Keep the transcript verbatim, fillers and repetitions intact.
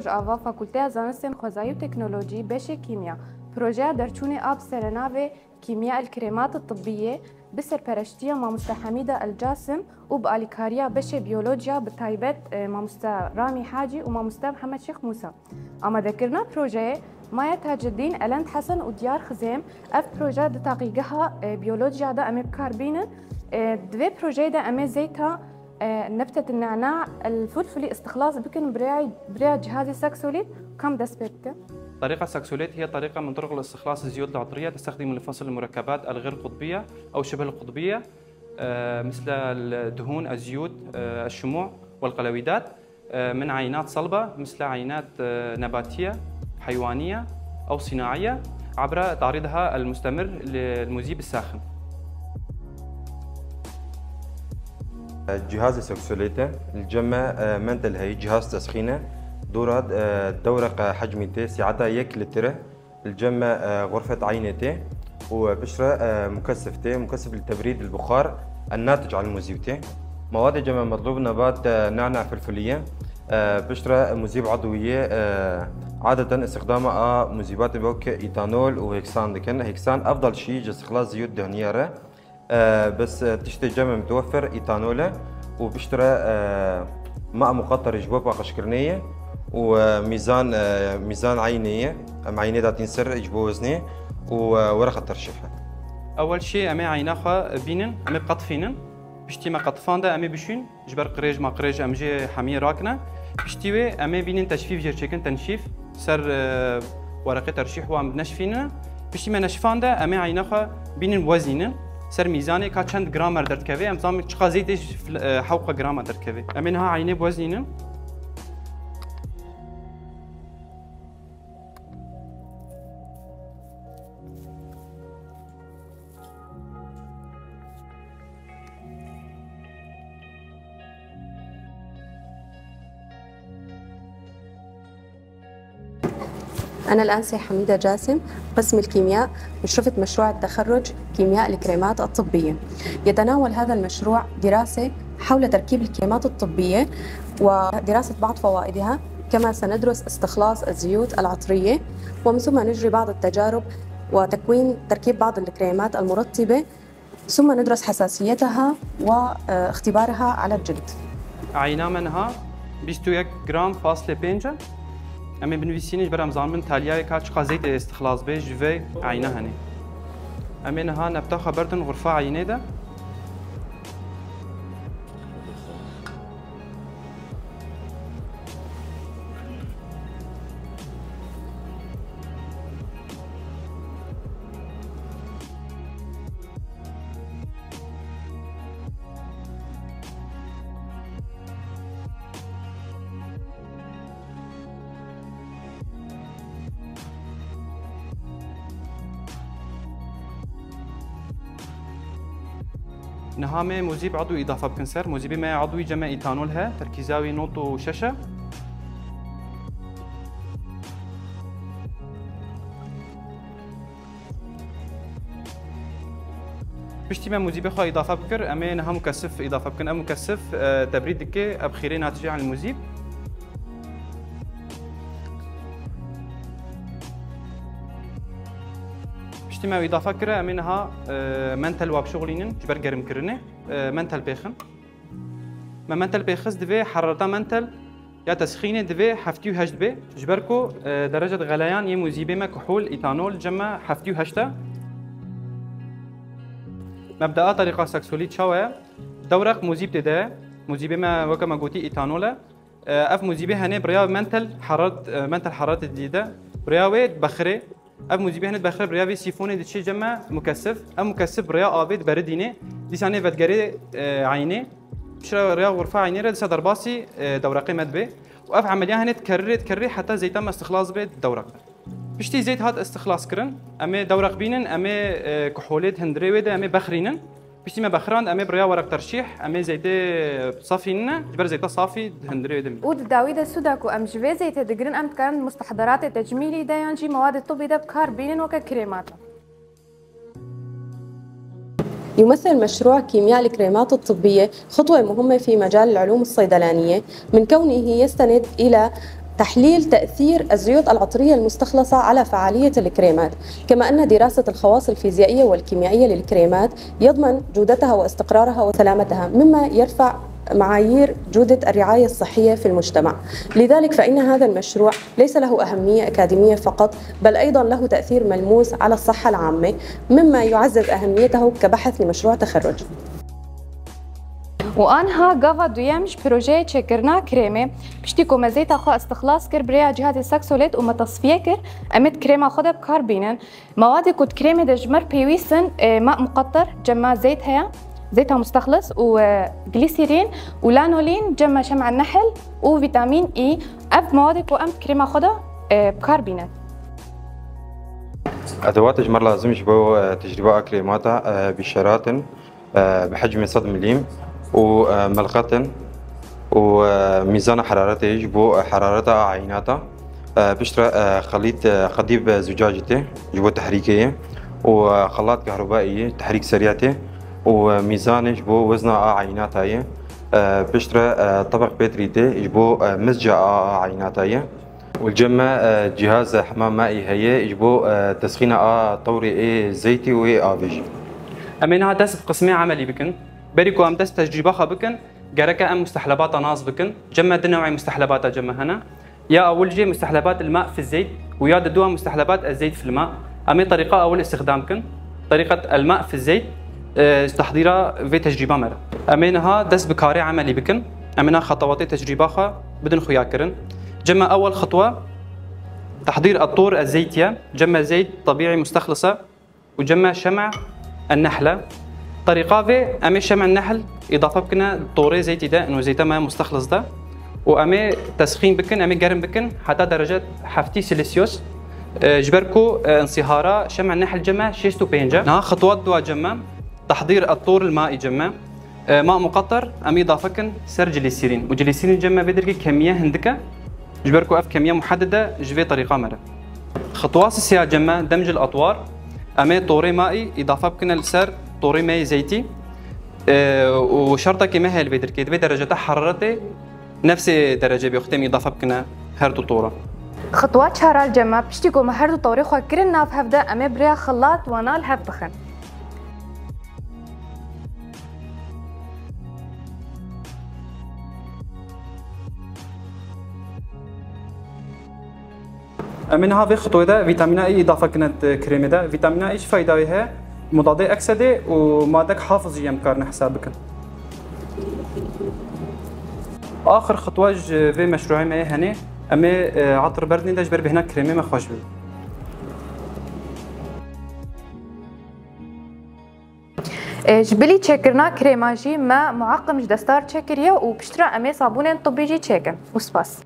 Ava Fakulteya Zanistên Xwezayî û Teknolojî, beşê kîmya. Projeya derçûnê a bi serenavê Kîmya el Krêmat Tibbiyê bi serpereştiya mamoste Hemîda El Casim û bi alîkariya beşê biyolojiya, bi taybet, e, mamoste Ramî Hacî û mamoste Mihemed Şêx Mûsa. Amadekirina projeyê Maya Taceddîn, Elend Hesen û Diyar Xizêm. Ev proje di taqîgeha, e, biyolojiya de em ê bi kar bînin. E, di vê projeyê de em ê zeyta e, nebtet nana el fulfulî istixlas bikin bi rêya, bi rêya cihazê Seksolît kam dest pê bike? طريقة سكسوليت هي طريقة من طرق الاستخلاص الزيوت العطرية، تستخدم الفصل المركبات الغير قطبية أو شبه القطبية، آه، مثل الدهون، الزيوت، آه، الشموع والقلويدات، آه، من عينات صلبة مثل عينات، آه، نباتية، حيوانية أو صناعية، عبر تعريضها المستمر للمذيب الساخن. Cihazê seksolête li cem me, e, mentel heye, cihaz tesxîne. Dora, e, dewreqa hecmî tê, sîeta yek litre. Li cem me, e, xurfet eynê tê û, e, piştre, e, mukesif tê, mukesif li tebrîd li buxar, e, natic al muzîb tê. Mewad cem me metlûb nebat, e, nana filfiliye. E, piştre muzîb edwî ye, e, adeten îstixdama a muzîbatê wek îtanol û hêksan dikin. Hêksan efdal şî ji îstixlas ziyût dihniye re. E, bes, e, tiştê cem e mutewefir îtanol e û piştre, e, ma muqaterî ji bo paqijkirinê ye û, e, mîzan, e, mîzan eynê ye. Em eynê datîn ser ji bo weznê û, e, wereqa terşîf e. Ewel şê em ê eyna xwe bînin, em ê biqetifînin. Piştî me qetifan de em ê bişûn. Ji ber qirêj ma qirêj em jê hemiyê rakine. Piştî wê em ê bînin teşfîf jê çêkin, tenşîf ser, e, wereqê terşîh wan bineşfîne. Piştî me neşfan de em ê eyna xwe bînin wezînin. Ser mîzanê ka çend gramer derdikeve, em zanin çiqa zeytê ji fil-, e, hewqa grama derdikeve. Em ê niha eynê biwezînin. أنا الآنسة حميدة جاسم، قسم الكيمياء، مشرفة مشروع التخرج كيمياء الكريمات الطبية. يتناول هذا المشروع دراسة حول تركيب الكريمات الطبية ودراسة بعض فوائدها، كما سندرس استخلاص الزيوت العطرية، ومن ثم نجري بعض التجارب وتكوين تركيب بعض الكريمات المرطبة، ثم ندرس حساسيتها واختبارها على الجلد. Eyna me niha bîst û yek gram faslê pênc e. Em ê binivîsînin ji ber em zanin taliyayê ka çiqa zeytê îstixlas bê ji vê eyna henê. Em ê niha nebta xwe berdin xurfa eynê de. Niha me muzîb edwî îdafe bikin ser. Muzîbê me edwî cem me îtanol he, terkîza wî nod û şeş e. Piştî me muzîbê xwe îdafe bikir, em ê niha mukesif îdafe bikin. Ev mukesif, e, tebrîd dike, ev xîrê natice anil muzîb. Piştî me îdafe kire, em ê niha, e, mentel wa bişuxulînin, ji ber germkirinê, e, mentel pêxin. Me mentel pêxist, divê herareta mentel ya tesxînê divê heftî û heşt bê, ji ber ku, e, derece de xeleyan yê muzîbê me kuhol, îtanol, cem me heftî û heşt e. Mebdea terîqa seksolî çawa ye? Dewreq muzîb tê de ye. Muzîbê me, weke me gotî, îtanol e. E, ev muzîbê henê bi rêya mentel heraret, e, mentel heraretê dide. Bi rêya wê bexirê. Ev muzîbê henê bexirê bi rêya vê sîfonê diçê cem me mukesif. Ev mukesif bi rêya avê diberidînê. Dîsa nê vedigerê, e, eynê. Piştre rêya xurfa eynê re dîsa derbasî, e, dewreqê me dibe. Û ev emeliya henê dikerirê, dikerirê heta zeyta me istixlas be dewreq be. Piştî zeyt hat istixlas kirin, em ê dewreq bînin, em ê, e, kuholê di hundirê wê de em ê bexirînin. Piştî me bexirand, em ê bi rêya wereq terşîh, em ê zeytê safî nîne, ji ber zeyta safî di hundirê wê de mîne. Û di dawî de sûda ku em ji vê zeytê digirin, em dikarin di mustehderatê tecmîlî de yan jî mewadê tibî de bi kar bînin weke krêmata. يمثل مشروع كيمياء الكريمات الطبية خطوة مهمة في مجال العلوم الصيدلانية، من كونه يستند إلى تحليل تأثير الزيوت العطرية المستخلصة على فعالية الكريمات، كما أن دراسة الخواص الفيزيائية والكيميائية للكريمات يضمن جودتها واستقرارها وسلامتها، مما يرفع معايير جودة الرعاية الصحية في المجتمع. لذلك فإن هذا المشروع ليس له أهمية أكاديمية فقط، بل أيضًا له تأثير ملموس على الصحة العامة، مما يعزز أهميته كبحث لمشروع تخرج. û aniha gava duyem ji projeyê çêkirina krêmê. Piştî ku me zeyta xwe istixlas kir, bi rêya cihazê Sexolet û me tasfiye kir, em ê di krêma xwe de bi kar bînin. Mewadê ku di krêmê de ji me re pêwîst in, e, ma muqetter, cem me zeyt heye, zeyta mustexlis û, e, glîsîrîn û lanolîn, cem me şem'a nehl û vîtamîn E. Ev mewadê ku em di krêma xwe de, e, bi kar bînin. Edewatê ji me lazim ji bo, e, tecrîba a krêmata, e, bîşerat in, e, bi hecmê sed milîm û, e, melqet in û, e, mîzana heraretê ji bo, e, herareta a eynata. E, piştre, e, xelît, e, xedîb, e, zûcacî tê ji bo tehrîkê yê û, e, xelat kehrubaî yê, tehrîk serî tê û, e, mîzanê ji bo wezna a eynata yê. E, piştre, e, tebeq pêtrî tê ji bo, e, mizca a, a eynata yê. Û li cem me, e, cîhaz hema maî heye ji bo, e, tesxîna a tewrê ê zeytî û ê avê jî. Em ê niha dest bi qismê emelî bikin. Berî ku em dest tecrîba xwe bikin, gereke em mustehlebata nas bikin. Cem me du newê mustehlebata cem me hene. Ya ewil jê mustehlebat el-ma fi zeyt û ya diduwa mustehlebat ez-zeyt fil ma. Em ê terîqa ewil îstixdam bikin. Terîqet el-ma fi zeyt, e, ji tehdîra vê tecrîba me re. Em ê niha dest bi karê emelî bikin. Em ê niha xetewatê tecrîba xwe bidin xuyakirin. Cem me ewel xetwa tehdîr et-tur ez-zeyt ye. Cem me zeyt tebîî mustexlis e û cem me şem' en-nehl e. Terîqa vê em ê şem' en-nehl îdafe bikine torê zeytî de, ino zeyta me mustexlis de û em ê tesxîn bikin, em ê germ bikin heta derece heftî Celsius. E, ji ber ku, e, insîhara şem' en-nehl cem me şêst û pênc e. Niha xetwa dua cem me, tehdîr et-tur el-maî cem me. E, ma muqetter em îdafe kin ser cilîsîrîn. Û cilîsîrîn cem me vê dergê kemiye hindik e. Ji ber ku ev kemiye muhedid e ji vê terîqa me re. Xetwa sisiya cem me demc el-etwar. Em ê torê maî îdafe bikine li ser torê me yê zeytî. E, û şertekê me heye li vê dergê. Divê dereceta heraretê nefsê derecê bê, wextê em îdafe bikine her du tora. Xetwa çar a cem me, piştî ku me her du torê xwe kirin nav hev de, em ê bi rêya xelat wana li hev bixin. Em ê niha vê xitwê de vîtamîna E îdafe kine di krêmê de. Vîtamîna E çi fayda wê heye? Mudadê eksedê û madek hafiz jî em karine hesab bikin. Axir xitwa ji vê meşrûê me yê henê, em ê, e, etir berdinê de ji ber bêhna krêmê me xweş bê. E, ji bilî çêkirina krêma jî me muaqim ji destar çêkiriye û piştre em ê sabûnên tibî jî çêkin. Û spas.